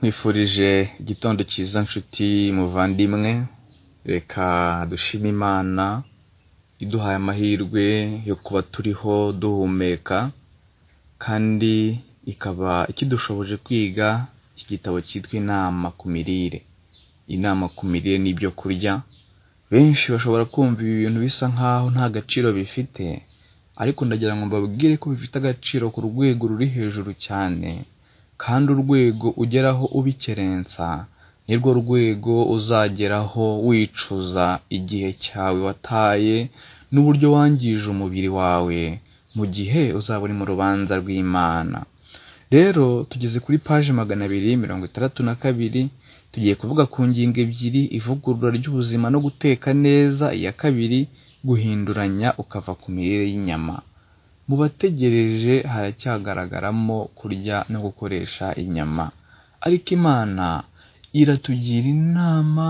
Nkwifurije igitondo cyiza nshuti muvandimwe, reka dushime Imana iduhaye amahirwe yo kuba turiho duhumeka, kandi ikaba ikidushoboje kwiga iki gitabo cyitwa Inama ku mirire. Inama ku mirire n'ibyo kurya, benshi bashobora kumva ibi bintu bisa nkaho nta gaciro bifite, ariko ndagira ngo mbabwire ko bifite agaciro ku rwego ruri hejuru cyane, kandi urwego ugeraho ubikerensa nirwo rwego uzageraho wicuza igihe cyawe wataye n'uburyo wangije umubiri wawe mu gihe uzaba uri mu rubanza rw'Imana. Rero tugeze kuri paji 262, tugiye kuvuga ku ngingo ebyiri: ivugurura ry'ubuzima no guteka neza, iya kabiri guhinduranya ukava ku mirire y'inyama. Mu bategereje haracyagaragaramo kurya no gukoresha inyama, ariko Imana iratugira inama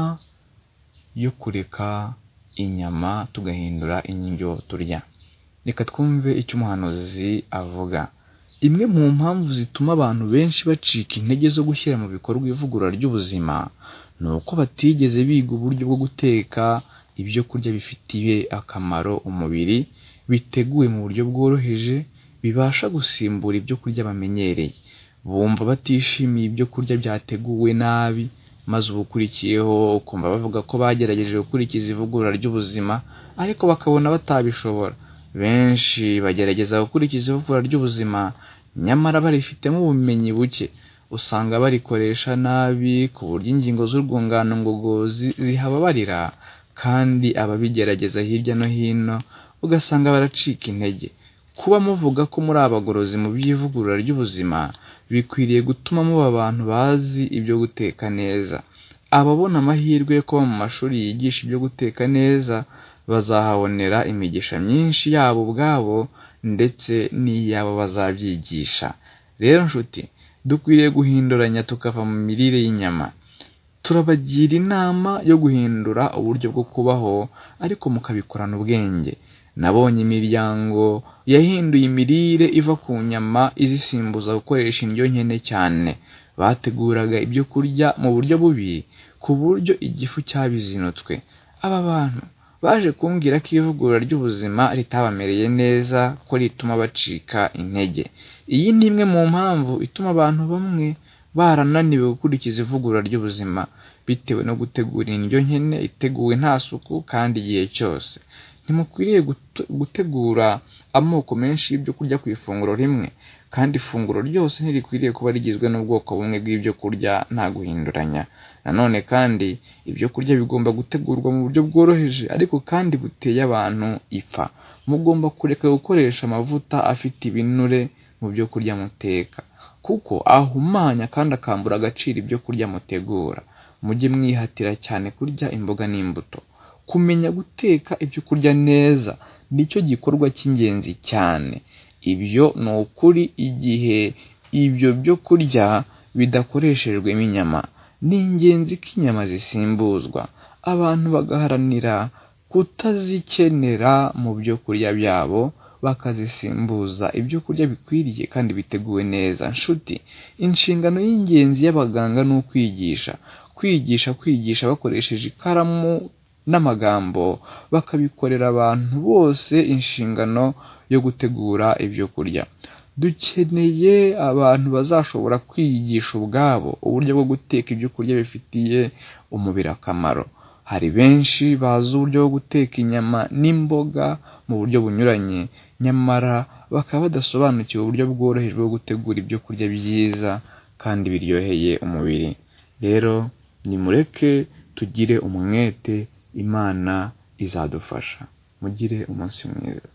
yo kureka inyama tugahindura indyo turya. Reka twumve icyo umuhanuzi avuga. Imwe mu mpamvu zituma abantu benshi bacika intege zo gushyira mu bikorwa ivugurura ry'ubuzima, ni uko batigeze biga uburyo bwo guteka ibyo kurya bifitiye akamaro umubiri, biteguwe mu buryo bworoheje, bibasha gusimbura ibyo kurya bamenyereye. Bumva batishimiye ibyo kurya byateguwe nabi, maze ubukurikiyeho ukumva bavuga ko bagerageje gukurikiza ivugurura ry'ubuzima, ariko bakabona batabishobora. Benshi bagerageza gukurikiza ivugurura ry'ubuzima, nyamara barifitemo ubumenyi buke. Usanga barikoresha nabi ku buryo ingingo z'urwungano ngogozi zihababarira, kandi ababigerageza hirya no hino ugasanga baracika intege. Kuba muvuga ko muri abagorozi mu by'ivugurura ry'ubuzima, bikwiriye gutuma muba abantu bazi ibyo guteka neza. Ababona amahirwe yo kuba mu mashuri yigisha ibyo guteka neza, bazahabonera imigisha myinshi yabo ubwabo ndetse n'iy'abo bazabyigisha. Rero nshuti, dukwiriye guhinduranya tukava mu mirire y'inyama. Turabagira inama yo guhindura uburyo bwo kubaho, ariko mukabikorana ubwenge. Nabonye imiryango yahinduye imirire iva ku nyama izisimbuza gukoresha indyo nkene cyane. Bateguraga ibyo kurya mu buryo bubi, ku buryo igifu cyabizinutswe. Aba bantu baje kumbwira ko ivugurura ry'ubuzima ritabamereye neza, ko rituma bacika intege. Iyi ni imwe mu mpamvu ituma abantu bamwe barananiwe gukurikiza ivugurura ry'ubuzima, bitewe no gutegura indyo nkene iteguwe nta suku kandi igihe cyose. Ntimukwiriye gutegura amoko menshi y'ibyo kurya ku ifunguro rimwe, kandi ifunguro ryose ntirikwiriye kuba rigizwe n'ubwoko bumwe bw'ibyo kurya nta guhinduranya. Nanone kandi ibyo kurya bigomba gutegurwa mu buryo bworoheje ariko kandi buteye abantu ipfa. Mugomba kureka gukoresha amavuta afite ibinure mu byo kurya muteka, kuko ahumanya kandi akambura agaciro ibyo kurya mutegura. Mujye mwihatira cyane kurya imboga n'imbuto. Kumenya guteka ibyo kurya neza nicyo gikorwa cy'ingenzi cyane. Ibyo ni ukuri igihe ibyo byo kurya bidakoreshejwemo inyama. Ni ingenzi ko inyama zisimbuzwa, abantu bagaharanira kutazikenera mu byo kurya byabo, bakazisimbuza ibyo kurya bikwiriye kandi biteguwe neza. Nshuti, inshingano y'ingenzi y'abaganga ni ukwigisha, kwigisha, kwigisha bakoresheje ikaramu n'amagambo, bakabikorera abantu bose inshingano yo gutegura ibyo kurya. Dukeneye abantu bazashobora kwiyigisha ubwabo uburyo bwo guteka ibyo kurya bifitiye umubiri akamaro. Hari benshi bazi uburyo bwo guteka inyama n'imboga mu buryo bunyuranye, nyamara bakaba badasobanukiwe uburyo bworoheje bwo gutegura ibyo kurya byiza kandi biryoheye umubiri. Rero nimureke tugire umwete, Imana izadufasha. Mugire umunsi mwiza.